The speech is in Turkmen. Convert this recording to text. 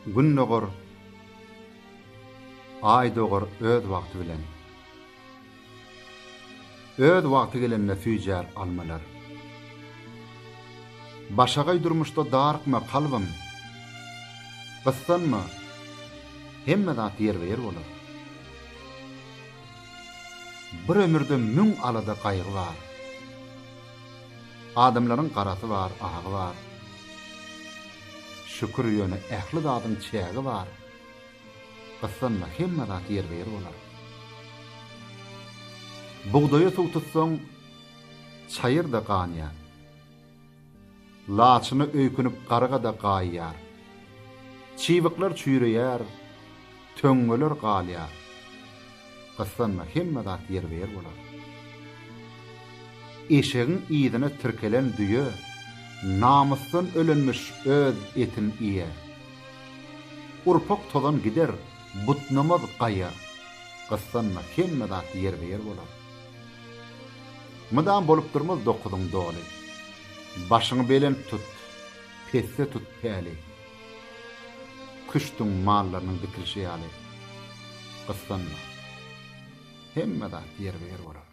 Gün dogar, Aý dogar öz wagty bilen. Öz wagty gelende süýjär almalar. Başagaý durmuşda darykma kalbym. Gyssanma, hemme zat ýerbe-ýer bolar. Bir ömürde müň alada gaýgy bar. Adamlaryň garasy bar, agy bar. Şükür ýöne ähli zadyň çägi bar. Gyssanma hemme zat ýerbe-ýer bolar. Bugdaýa suw tutsaň, çaýyr-da ganýar. Laçyna öýkünip garga-da gaýýar. Çybyklar çüýreýär, töňňeler galýar. Gyssanma hemme zat ýerbe-ýer bolar. Eşegiň yzyna tirkelen düýe, namysdan ölenmiş öz etin iýe. Urpak tozan gider, butnamaz gaýa. Gyssanma hemme zat ýerbe-ýer bolar. Mydam bolup durmaz dokuzyň doly. Başyňy belent tut, pesde tut päli. Küşdüň mallarynyň dikilişi ýaly. Gyssanma. Hemme zat ýerbe-ýer bolar.